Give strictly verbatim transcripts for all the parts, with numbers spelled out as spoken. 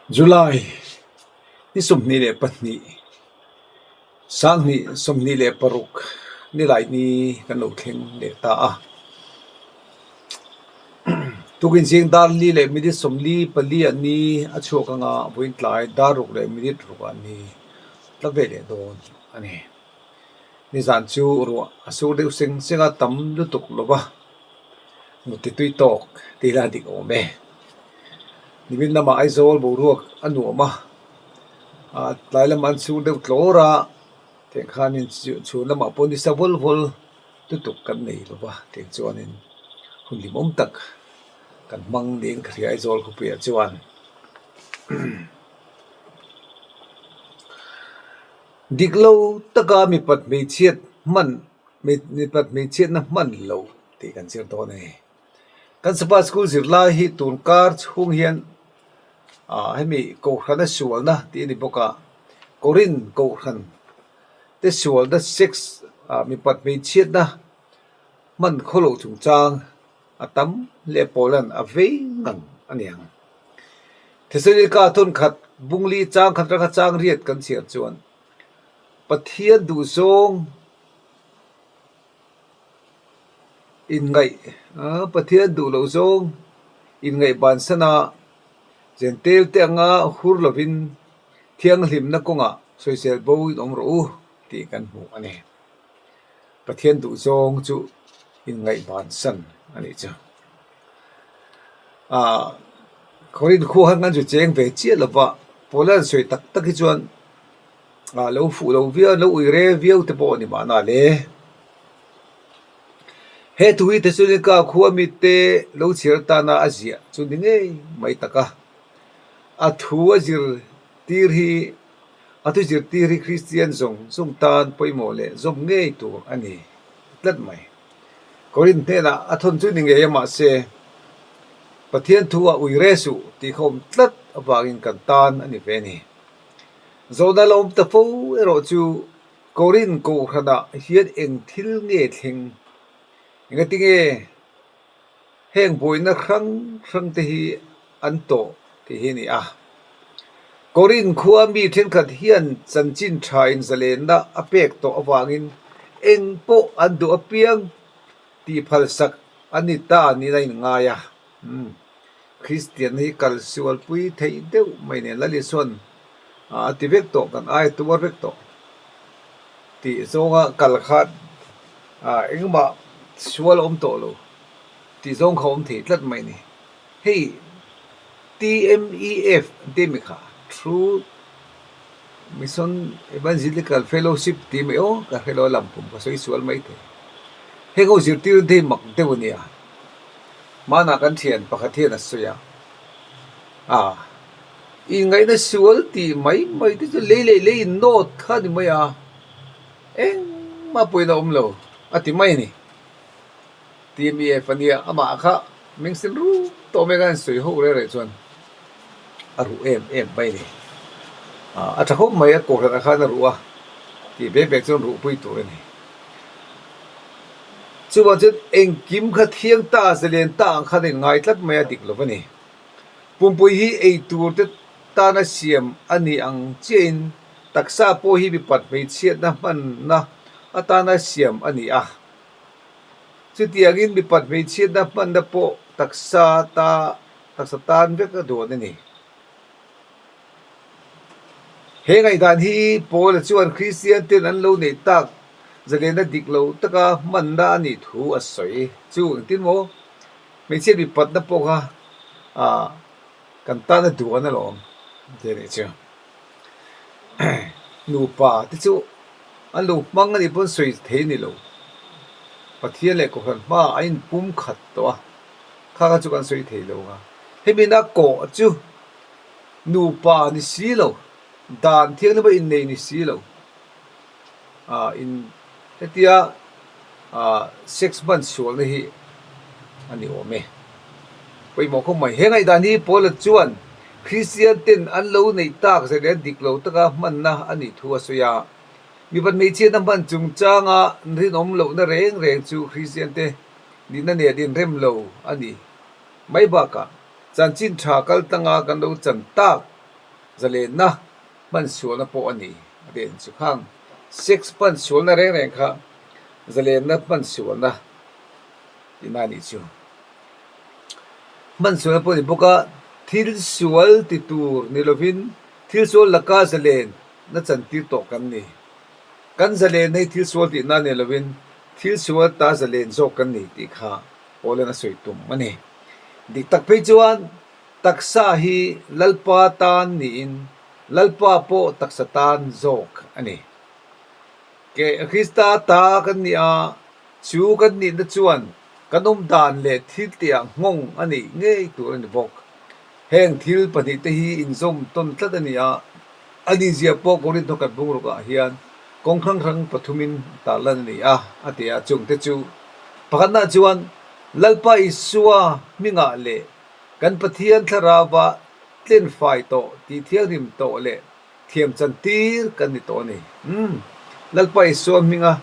July ni sawmhni le pahni, sanghni sawmhni le paruk, Nilaini kan lo thleng leh ta a. Tukin zing dar li le minute sawmli pali a ni a, chhuak anga vawiin tlai dar ruk le minute ruk a ni. Tla ve leh dawn a nih. Nizan chu ruah a sur deuh seng seng a, tam lutuk lo va. Mut ti tui tawk ti la dik awm e. Nimin lama Aizawl boruak a nuam a. A, tlai lama an sur deuh tlawr a. Tiang khan in chu, chhun lama pawh nisa vul vul lutuk kan nei lo va. Tiang chuan in hun hlimawm tak kan hmang niin ka hria Aizawl khawpuia chuan. Dik lo taka mipat hmeichhiat hman, mi, mipat hmeichhiatna hman lo tih kan zir dawn a ni. Kan Sabbath School zirlai hi tun kar chhung hian, a, hemi kohrana sualna tih a ni bawk a. Korin kohran te sualna sex, a, mipat hmeichhiatna hman khawlo chungchang a tam le pawlan a vei ngang a ni ang. Thessalonica thawn khat bung li chang khat aṭanga chang riat kan chhiar chuan Pathian duh zawng inngaih, a, Pathian duh lo zawng inngaih bansana Jentail te anga hur lovin thianghlimna kawngah sawisel boin awm rawh u tih kan hmu a ni. Pathian duh zawng chu inngaih bansan a nih chu. A, Korin khua han kan chu cheng ve chiah lo va, Paula an sawi tak tak hi chuan, a, lo fuh lo viau, lo uire viau te pawh a ni mahna le. He thu hi Thessalonica khua mite lo chhiar tana a ziah chu ni ngei mai taka. A thu a zirtir hi, a thu zirtir hi Kristian zawng zawng tan pawimawh leh zawm ngei tur a ni tlat mai. Korin hnena a thawn chu ni ngei a, mahse, Pathian thu a uire suh tih kha awm tlat avangin kan tan a ni ve a ni. Zawhna la awm ta fo erawh chu Korin kohranah hian eng thil nge thleng? Engatinge heng buaina hrang hrang te hi an tawh tih hi a ni a. Korin khua mi ṭhenkhat hian chanchin ṭha in zalenna a pek tawh avangin eng pawh an duh apiang tih phalsak a ni ta niin a inngai a. Hmm. Kristian hi kal sualpui thei deuh mai nen, Lal Isuan, a, a ti vek tawh, kan ai tuar vek tawh tih zawnga kal khat, a, engmah sual a awm tawh lo tih zawng kha awm thei tlat mai ni. Hei, T M E F an ti mi kha, True Mission Evangelical Fellowship ti mai aw, ka hre lo, lam pum ka sawi sual mai thei. Heng ho zirtir dei mak deuh a nia. Hmana kan ṭhian pakhat hian a sawi a. A, inngaihna sual tih mai mai te chu lei lei lei in nawt kha ni mai a. Engmah pawhin a awm lo a ti mai ni. T M E F a nia, amah kha meng sin ru tawh mek a, an sawi ho reng reng chuan a ruh em em mai ni. A, a ṭha khawp mai a, kohran a khan a ruh a, tih bek bek chuan ruhpui tur a ni. Chuvang chuan engkim kha thiang ta, zalen ta ang khan a inngai tlat mai a, dik lo a ni. Pumpui hi ei tur te tana siam a ni ang chiahin, taksa pawh hi mipat hmeichhiatna hmanna atana siam a ni a. Chutiangin mipat hmeichhiatna hmanna pawh taksa ta, taksa tan vek a duan a ni. He ngaihdan hi Paula chuan Kristian ten an lo neih tak zalenna dik lo taka hmanna a nih thu a sawi. Chu engtin maw? Hmeichhia mipatna pawh kha, a, kan tan a duan alawm. Te ni chu. Nupa te chu an lo hmang a nih pawn sawi thei ni lo. Pathian leh kohran hma a inpum khat tawh a. Kha kha chu kan sawi thei lo a. Hemi na kawh chu nupa ni si lo. Dan thianghlim a innei ni si lo. A, in, hetia, a, sex hman sualna hi a ni awm e. Pawimawh khawp mai. He ngaihdan hi Paula chuan Kristian ten an lo neih tak zalen dik lo taka hmanna a nih thu a sawi a. Mipat hmeichhiatna hman chungchanga rinawm lohna reng reng chu Kristian te nihna nen inrem lo a ni mai bakah, chanchin ṭha kal tanga kan lo chan tak zalenna hman sualna pawh a ni. A den chu khang. Sex hman sualna reng reng kha zalenna hman sualna tina ni chu. Hman sualna pawh ni bawk a, thil sual ti tur ni lovin, thil sual laka zalenna chantir tawh kan ni. Kan zalen hi thil sual tihna ni lovin, thil sual ta zalen zawk kan ni tih kha Paulan a sawi tum a ni. Dik tak phei chuan, taksa hi Lalpa tan niin, Lalpa pawh taksa tan zawk a ni. Ke, Krista ta kan ni a, chu kan nihna chuan kan awm dan leh thil tihah nghawng a nih ngei tur a ni bawk. Heng thil pahnihte hi inzawm tawn tlat a ni a, a ni zia pawh Korinth khat bung rukah hian kawng hrang hrang pathumin tarlan a ni a, a ti a. Chungte chu, pakhatna chuan Lalpa Isua hmingah leh kan Pathian thlarava tlen fai tawh tih thianghlim tawh leh thiam chantir kan ni tawh a ni. Hmm. Lalpa Isua hminga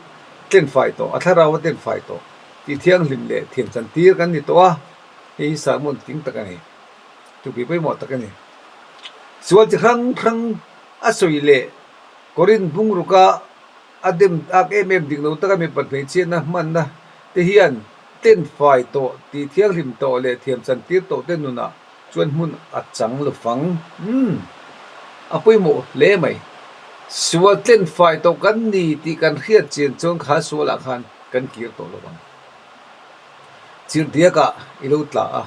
tlen fai tawh, a thlarava tlen fai tawh, tih thianghlim leh thiam chantir kan ni tawh a. Hei hi sermon tling tak a ni. Thupi pawimawh tak a ni. Sual chi hrang hrang a sawi leh Korinth bung ruka a dem tak em em, dik lo taka mipat hmeichhiatna hmanna te hian tlen fai tawh, tih thianghlim tawh leh thiam chantir tawh te nunah chuan hmun a chang lo vang. Hmm. A pawimawh hle mai. Sual tlen fai tawh kan ni tih kan hriat chian chuan kha sualah khan kan kir tawh lo vang. Chirhdiakah i lo tla a,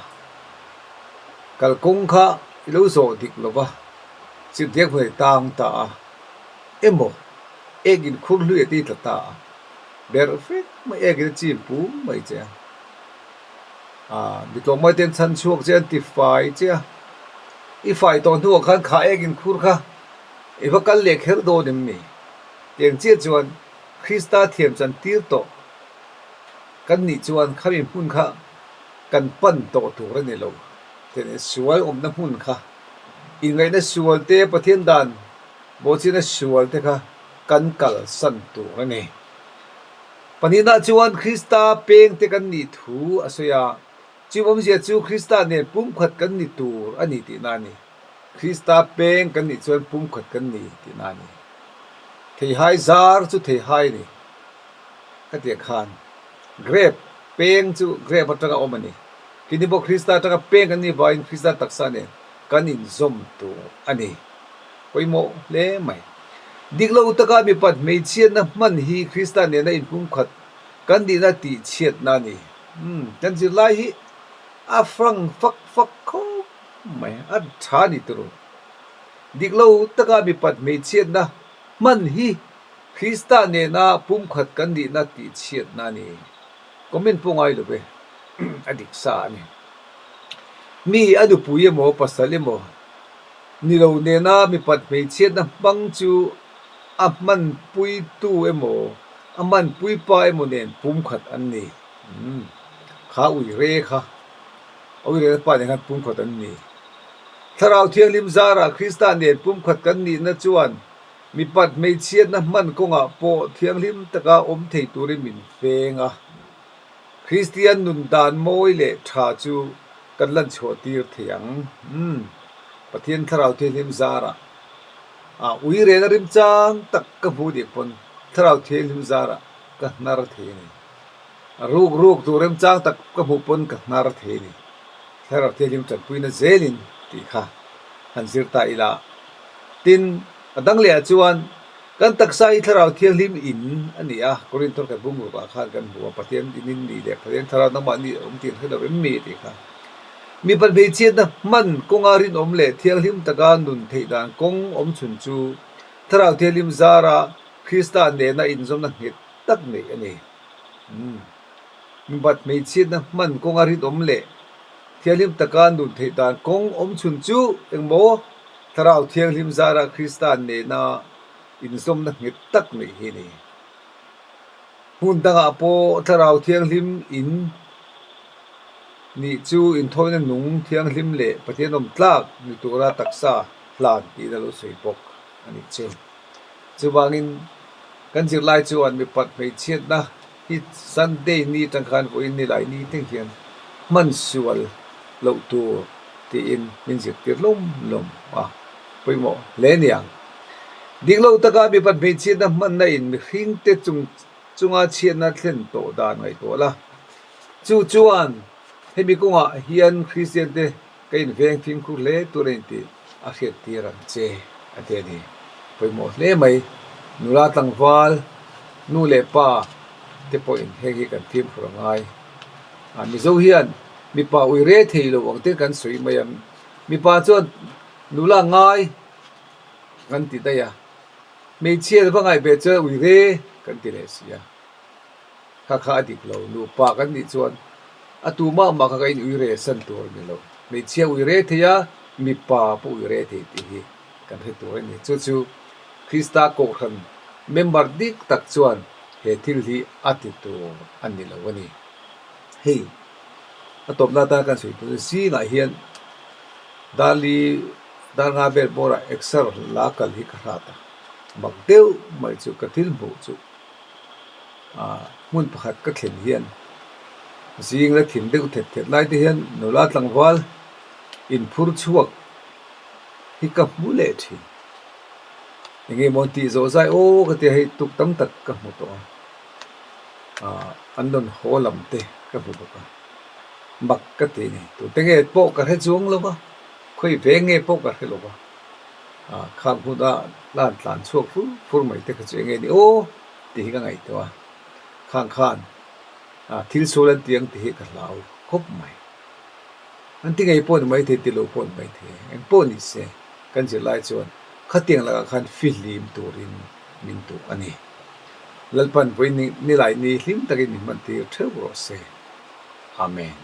kalkawng kha i lo zawh dik lo va, chirhdiak hmun a tang ta a, emaw, ek in khur hlui a ti tla ta a, ber vek mai, ek in a chim pum mai che a. A, mi tlawm mai ten chhan chhuak che an ti fai che a. I fai tawh hnuah khan kha ek in khur kha i va kal leh kher dawn em ni? Tiang chiah chuan Krista thiam chantir tawh kan nih chuan khami hmun kha kan pan tawh tur a ni lo. Tin, sual awmna hmun kha, inngaihna sual te, Pathian dan bawhchhiatna sual te kha kan kalsan tur a ni. Pahnihna chuan Krista peng te kan nih thu a sawi a. Chu awmzia chu Krista nen pumkhat kan ni tur a ni tihna a ni. Krista peng kan nih chuan pumkhat kan ni tihna a ni. Theihai zar chu theihai a ni. Ka tia khan, grape peng chu grape aṭanga awm a ni. Keini bawk Krista aṭanga peng kan ni vangin Krista taksa nen kan inzawm tur a ni. Pawimawh hle mai. Dik lo taka mipat hmeichhiatna hman hi Krista nena inpumkhat kan nihna tihchhiatna a ni. Hmm, kan zirlai hi a fang fak fak khawp mai, a ṭha ni tur. Dik lo taka mipat hmeichhiatna hman hi Krista nena pumkhat kan nihna tihchhiatna a ni. Comment pawh ngai lo ve. A dik sa a ni. Mi a nupui emaw, pasal emaw ni lo nena mipat hmeichhiatna hmang chu a hmanpuitu emaw, a hmanpuipa emaw nen pumkhat an ni. Hmm. Kha uire kha, a uirena pa nen khan pumkhat an ni. Thlarau Thianghlim zara Krista nen pumkhat kan nihna chuan mipat hmeichhiatna hman kawngah pawh thianghlim taka awm thei turin min feng a. Kristian nun dan mawi leh ṭha chu kan lan chhuah tir thei ang. Hmm. Pathian Thlarau Thianghlim zara, a, uirena rimchang tak ka hmuh dik pawn, Thlarau Thianghlim zara ka hnar thei a ni. A ruk ruk tur rimchang tak ka hmuh pawn ka hnar thei a ni. Thlarau Thianghlim ṭanpuina zelin tih kha han zir ta ila. Tin, a dang leh ah chuan kan taksa hi Thlarau Thianghlim in a ni a, Korinth khat bung rukah khan kan hmu a, Pathian in in ni leh Pathian Thlarau nangmah ni awm tiin hre lo em mi tih kha. Mipat hmeichhiatna hman kawnga rinawm leh thianghlim taka nun theih dan kawng awm chhun chu Thlarau Thianghlim zara Krista nena inzawmna nghet tak neih a ni. Hmm. Mipat hmeichhiatna hman kawnga rinawm leh thianghlim taka nun theih dan kawng awm chhun chu engmaw Thlarau Thianghlim zara Krista nena inzawmna nghet tak neih hi a ni. Hmun dangah pawh Thlarau Thianghlim in nih chu inthawina nung thianghlim leh Pathian awm tlak ni tura taksa hlan tiin a lo sawi bawk a ni chu. Chuvangin kan zirlai chuan mipat hmeichhiatna hi Sunday ni aṭang khan vawiin Nilaini teng hian hman sual loh tur tiin min zirtir lawm lawm a. Poimaw hle ning. Diklo taka mi pakhat hmeichhiatna hmanna in mihringte chung, chunga chhiatna thlen tawh dan ngaituo la. Chu chuan, hemi kawngah hian Kristiante ka inveng fimkhur hle tur a ni tih a hriattir ang che, a ti a ni. Poimaw hle mai. Nula tlangval, nu leh pa te pawhin heng hi kan fimkhur a ngai. A, Mizo hian mipa uire thei lo ang te kan sawi mai a. Mipa chuan nula ngai kan ti daih a. Hmeichhia va ngai ve chuan uire kan ti leh si a. Kha kha a dik lo, nupa kan nih chuan a tu mah mah kha kan uire san tur a ni lo. Hmeichhia uire thei a, mipa pawh uire thei tih hi kan hre tur a ni. Chu chu Krista kohhran member dik tak chuan he thil hi a ti tur a ni lo a ni. Hei, a tawpna atan kan sawi tur zingah hian dar li, dar nga vel bawrah exer la kal hi ka hrat a. Mak deuh mai chu ka thil hmuh chu, a, hmun pakhat ka thlen hian zing la thim deuh thet thet lai te hian nula tlangval inphur chhuak hi ka hmu leh ṭhin. Enge maw tih zawh zai aw ka ti a, hei tuk tam tak ka hmu tawh a. A, an rawn haw lam te ka hmu bawk a. Mak ka ti ni. Tute nge pawh ka hre chuang lo va. Khawi ve nge pawh ka hre lo va. A, khang huna lan tlan chhuak fur fur mai te kha chu enge ni aw tih hi ka ngaihtuah a. Khang khan, a, thil sual an ti ang tih hi ka hlau khawp mai. An ti ngei pawh ni mai thei, ti lo pawh ni mai thei. Engpawh ni se, kan zirlai chuan khatiang lakah khan fihlim turin min tuh a ni. Lalpan vawiin ni, ni lai ni hlim takin min hman tir theuh rawh se. Amen.